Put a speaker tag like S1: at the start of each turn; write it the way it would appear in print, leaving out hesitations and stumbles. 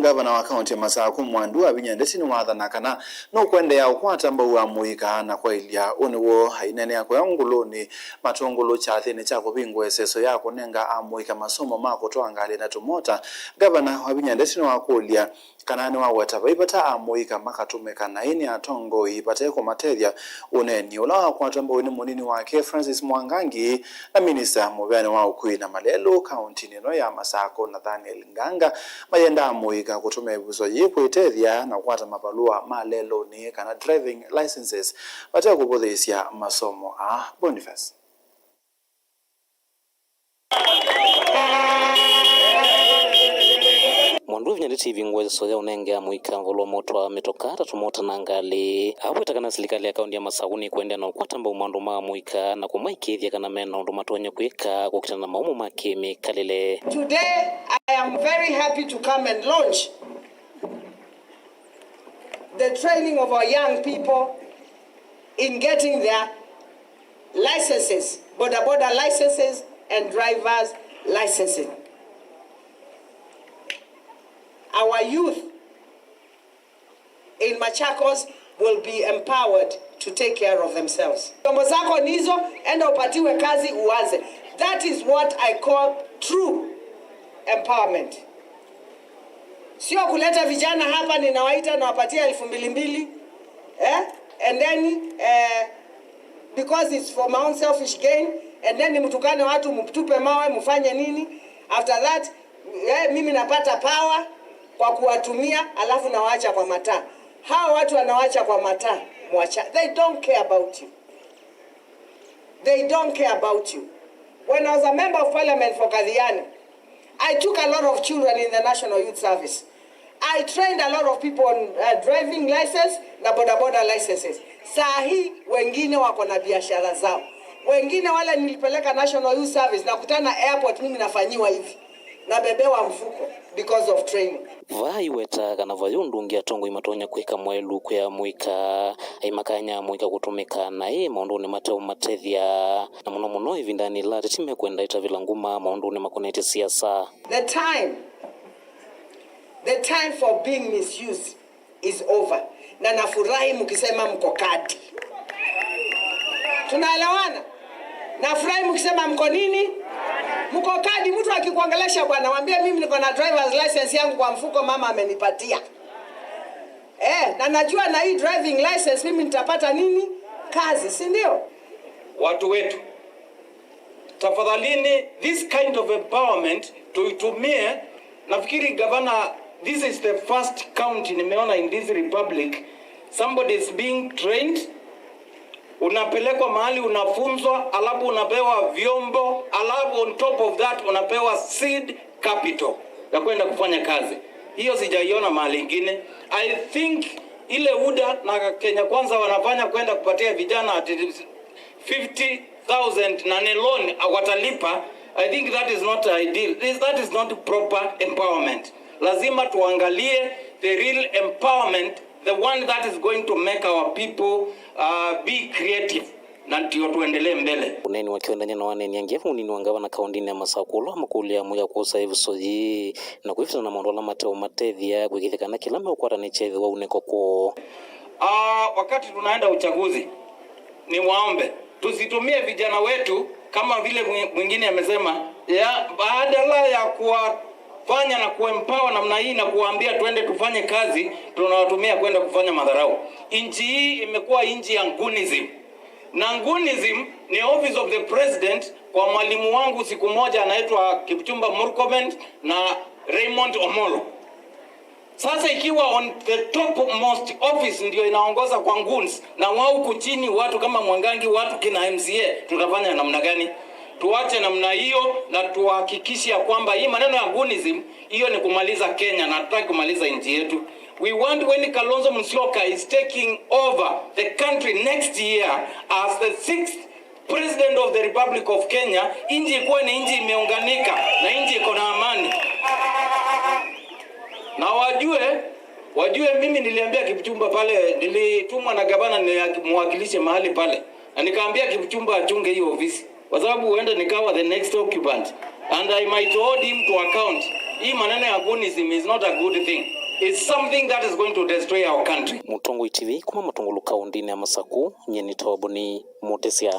S1: Gavana wa kaunti ya Masaku Mwandu Wavinya Ndeti niwathana kana nukwendea ukwata mbau wa muika na kwailya uniwo ainene akwa nguluni matungulu kyathini kya kuvingua iseso ya kunenga amuika masomo ma kutwaa ngali na tumota. Gavana Wavinya Ndeti niwakulya kana niwaweta vaivata amuika makatumika naini atongoi vate kumatethya uneni ula wakwatwa mbau ni munini wake Francis Mwangangi na minista muveani wa ukui na malelu kaunti ino ya Masako Nathaniel Nganga mayenda amuika kutumia ivuso yi kwitethya na kukwata mavalua ma leluni kana driving licenses vate kuvuthisya masomo a Boniface.
S2: Mwandu Wavinya Ndeti vingwezo ya unenge muika mvulwa moto wa mitoka tumota na ngali aweta kana serikali ya kaunti ya Masauni kuendea na ukwata mbau maundu ma muika na kumaikithia kana mena undu matonya kwika kukitana na maumu ma kimikalile.
S3: Today I am very happy to come and launch the training of our young people in getting their licenses, boda boda licenses and drivers licensing. Our youth in Machakos will be empowered to take care of themselves. Vyombo zako nizo, enda upatiwe kazi uanze. That is what I call true empowerment. Sio kuleta vijana hapa ninawaita nawapatia 2,000, eh? And then because it's for my own selfish gain, and then mtukane watu, mtupe mawe, mfanye nini? After that mimi napata power kwa kuwatumia, alafu nawaacha kwa mataa. Hawa watu wanawacha kwa mataa, mwacha. They don't care about you. They don't care about you. When I was a member of parliament for Kathiani, I took a lot of children in the National Youth Service. I trained a lot of people on driving license na boda boda licenses. Saa hii wengine wako na biashara zao. Wengine wale nilipeleka National Youth Service, nakutana airport, mimi nafanyiwa hivi. Nabebewa mfuko because of training.
S2: Vaiweta kana vayundungi atongoi matonya kwika mwelu kwa muika aimakanya muika kutumika naye maunduni mateu matethya na muno muno ivindani la titime kwenda itavila nguma maunduni makonete siasa.
S3: The time for being misused is over. Na nafurahi mkisema mko kadi. Tunaelewana? Nafurahi mkisema mko nini? Mko kadi. Mtu akikuongelesha bwana, mwambie mimi niko na driver's license yangu kwa mfuko, mama amenipatia. Na najua na hii driving license mimi nitapata nini? Kazi, si ndio?
S4: Watu wetu, tafadhalini, this kind of empowerment tuitumie. Nafikiri gavana, this is the first county nimeona in this republic somebody is being trained. Unapelekwa mahali unafunzwa, alafu unapewa vyombo, alafu on top of that unapewa seed capital ya kwenda kufanya kazi. Hiyo sijaiona mahali ingine. I think ile UDA na Kenya Kwanza wanafanya kwenda kupatia vijana ati 50,000 na ni loan watalipa. I think that is not ideal. That is not proper empowerment. Lazima tuangalie the real empowerment, the one that is going to make our people be creative, na ndio tuendelee mbele.
S2: Uneni wakiwendanya na waneni angevu unini wangava na kaundini ya Masaku makulia muya kuusa ivuso yi na kuifita na maundu ala mateo matethya kwikithikana kila meukwata ni chethi wa uneko kwoo.
S4: Wakati tunaenda uchaguzi, ni waombe tusitumie vijana wetu kama vile mwingine amesema, ya badala ya kuwafanya na kuempower namna hii na kuwaambia twende tufanye kazi, tunawatumia kwenda kufanya madharau. Nchi hii imekuwa nchi ya goonism, na goonism ni office of the president. Kwa mwalimu wangu siku moja anaitwa Kipchumba Murkomen na Raymond Omolo. Sasa ikiwa on the top most office ndio inaongoza kwa goons, na wao huku chini watu kama Mwangangi, watu kina MCA, tutafanya namna gani? Tuache namna hiyo na tuhakikishe ya kwamba hii maneno ya goonism hiyo ni kumaliza Kenya na hatutaki kumaliza nchi yetu. We want when Kalonzo Musyoka is taking over the country next year as the sixth president of the Republic of Kenya, nchi ikuwe ni nchi imeunganika na nchi iko na amani na wajue mimi niliambia Kipchumba pale, nilitumwa na gavana nimwakilishe mahali pale, na nikaambia Kipchumba achunge hiyo ofisi, kwa sababu huenda nikawa the next occupant and I might hold him to account. Hii maneno ya gunism is not a good thing. It's something that is going to destroy our country.
S2: Mutongoi TV kuma Matungulu kaunti ya Masaku nyeni tobo ni Mutesia.